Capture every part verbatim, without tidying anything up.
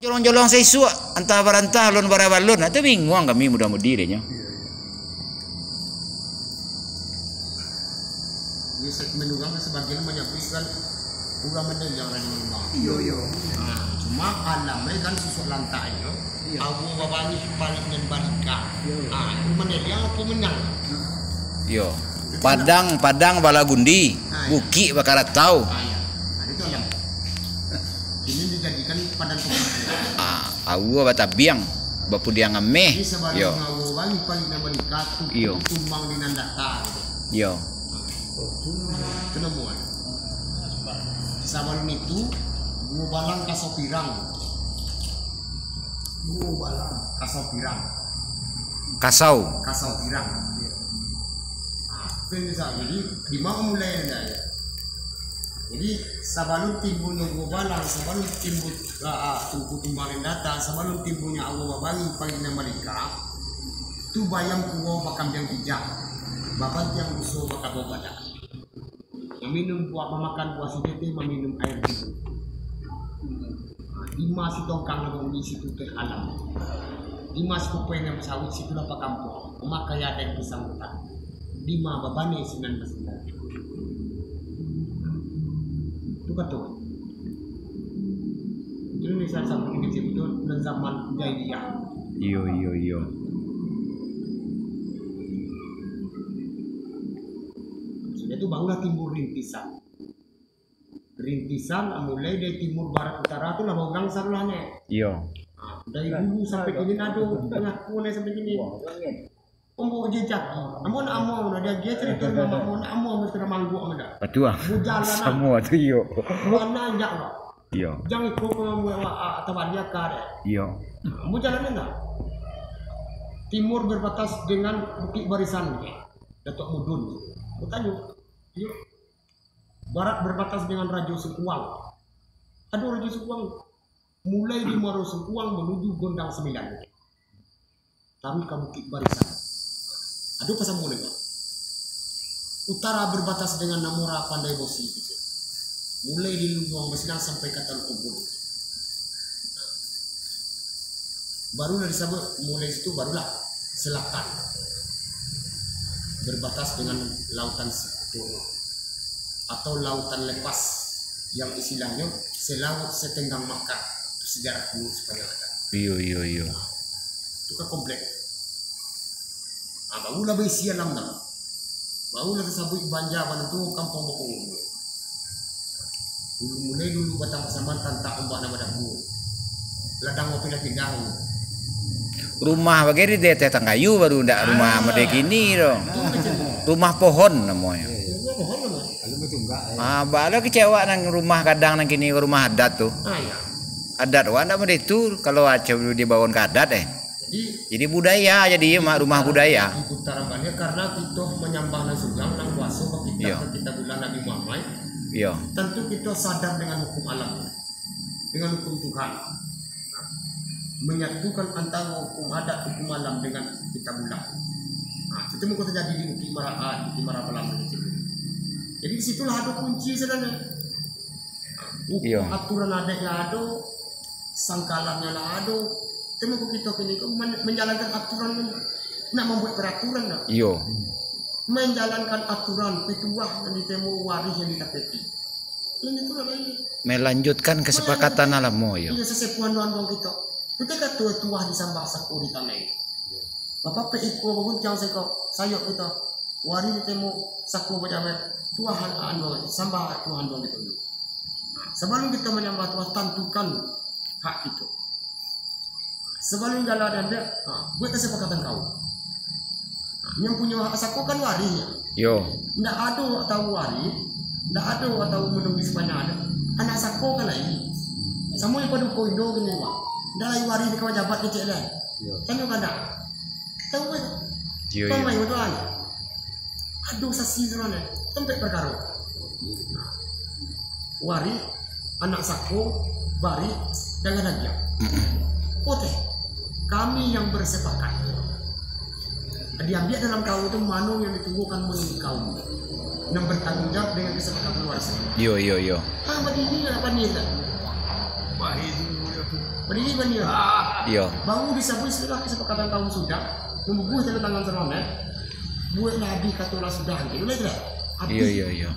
Jorong-jorong saisuak, antah barantah, alun barabalun. Nah, tu bingung kami muda-mudi dek nyo. Di segmen urang kan sabagian manyabuik kan urang mandaliang rajo rumah. Iyo, iyo. Nah, cuma alamnyo kan susuk lantak inyo. Iyo. Awo babangih parik nan balika. Iyo. Ah, mandaliang apo menang? Iyo. Padang, padang balagundi, ah, iyo, bukik bakaratau. Ah, iyo. Nah, itu alam. Ini dijadikan padang pengabdian. Ah, awo batabiang, bapudiang ameh. Jadi sabalun, iyo, awo babangih parik nan balika tu, iyo, tumbang di nan data gitu. Iyo. Itu namuan. Sabalun itu, guo balang kasau pirang. Guo balang kasau pirang. Kasau. Kasau pirang. Nah, itu misal. Jadi, di ma mulai dah ya? Jadi, sabalun timbulnyo guo balang, sabalun timbul, ah, ah, tungku tumbang nan data, sabalun timbulnyo awo babangih parik nan balika, tu baayam kuo bakambiang bijak, babantiang ruso bakabau badak. Maminum buah, mamakan buah sitete, maminum aia timbul. Dima sitongkang nan baunyi, situ teh alam. Dima sakupeh nan basawik, situ lapah kampuang. Mamakai adai pisang hutan. Dima babane sinan basandar. Itu kato. Itu Indonesia sabuik kecil itu nan zaman jahiliyah. Iyo, iyo, iyo. Sudah itu barulah timbul rintisan. Rintisan, ah, mulai dari timur, barat, utara tu lah baulang saluahnyo. Iyo. Ah, dari dulu sampai kini ado, ngaku ni sampai kini. Ambo jejak. Ambo nak ambo, nak diagiah carito dari mamak ambo, nak ambo, ambo sudah mangguak ambo dah. Batua. Ambo jalan lah. Samo tu, iyo. Ambo nak ajak lah. Iyo. Jangan ikut pun ambo, ah, ah, atau baliak ka deh. Iyo. Ambo jalan lah. Timur berbatas dengan Bukit Barisan. Datuk Mudun. Ambo tanyo. Iyo. Barat berbatas dengan Rajo Sengkuang. Ado Rajo Sengkuang. Mulai di Muaro Sengkuang manuju Gondang Sambilan. Taruih ka Bukit Barisan. Ado pasambungan. Utara berbatas dengan Namora Pandai Bosi, gitu. Mulai di Lubuang Basilang sampai ka Taluk Kubun. Barulah disabuik, mulai situ barulah selatan. Berbatas dengan Lautan Sekutu atau Lautan Lepas, yang istilahnyo Selaut Setenggang Mekah. Itu sejarah dulu sepanjang ada. Iyo, iyo, iyo. Itu kan kompleks. Ah, barulah baisi alam tu. Barulah tasabuik banja bana tu Kampuang Bapungulo. Dulu mulai dulu Batang Pasaman tantak ombak nan badabu. Ladang bapindah-pindah. Rumah bagai di ateh tangkayu baru, ndak rumah model kini tu. Rumah pohon namonyo. Rumah pohon namonyo. Kalau batunggak, eh. Ah, baa lo kecek awak nan rumah gadang nan kini rumah adat tu. Ah, iyo. Adat wak ndak model tu kalau acau dibaon ka adat, eh. Jadi, jadi budaya, jadi mak rumah budaya. Diputar baliak karena kito manyambah nan surang, nan kuaso, bakitabulah Nabi Muhammad. Iyo. Tantu kito sadar dengan hukum alam, dengan hukum Tuhan. Menyatukan antara hukum adat, hukum alam dengan kitabullah. Nah, itu mungkin terjadi di Bukit Mara-, ah, Bukit Marabalam itu. Jadi di situlah ada kunci sebenarnya. Hukum, iyo, aturan adat lah ada, sangkalannyo lah ado. Temu kito kini ko men-, menjalankan aturan, nak mambuat peraturan dah. Iyo. Menjalankan aturan, pituah nan ditemu, warih yang ditapeti. Ini tu lah lain. Melanjutkan kesepakatan alamo, iyo. Iyo, sesepuh anduang-anduang kito. Kito kato tuah disambah sako di tanai. Bapapek ikua baguntiang seko, sayok kito. Warih ditemu sako bajawek, tuah an-, anduang, sambah tuah anduang kito dulu. Sabalun kito manyambah tuah, tantukan hak kito. Sabalun gala diambiak, ha, buek kesepakatan kau. Ha, yang punyo hak sako kan warih, yo. Yo. Ndak ado wak tau warih, ndak ado wak tau manunggu sabananyo. Anak sako kan lain. Samo jo paduko indo kini, Bang. Ndak lai warih di kawan jabat kecek lai. Yo. Tanyo kan ndak? Tau kan? Yo, yo. Pamai betul kan? Ado saksi sabananyo. Tampek perkaro. Warih, anak sako, barih, darah dagiang. Mm-mm. Ko teh, kami yang bersepakat. Diambiak dalam kaum tu mano yang ditubuhkan menurut kaum. Yang bertanggung jawab dengan kesepakatan warisan. Yo, yo, yo. Ah, badiri lah, panir lah. Baik tu, dia tu. Berdiri bani. Iyo. Baru disabuik istilah kesepakatan kaum Sudah, mambubuih tanda tangan sarono, buweklah abih kato urang Sudah, gitu lah, itu lah. Abih. Iyo, iyo, iyo.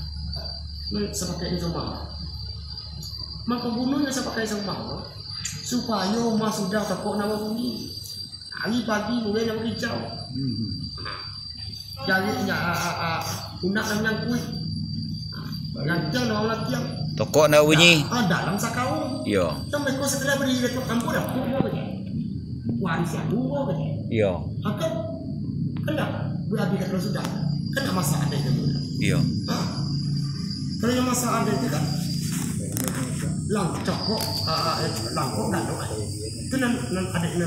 Nan sapakai insan umah. Mako bunuhnyo sapakai insan umah, supayo umah Sudah tokok nak babunyi. Ari pagi mulai nak bakicau. Hmm. Jari, ja-, a, a, a, unak nan manyangkuik. Lantiang nan manyangkuik. Tokok nak bunyi. Da-, ah, dalam sakau. Iyo. Kan mereka setelah beri Datuk Ambo dah, tu buah je. Waris yang buah je. Iyo. Ha, kan? Kan dah, berhabis kalau sudah. Kan nak masak ada itu. Iyo. Ha. Kalau yang masak ada itu kan, langkok, ah, ah, eh, langkok kan, tu kan. Itu nan, nan ada yang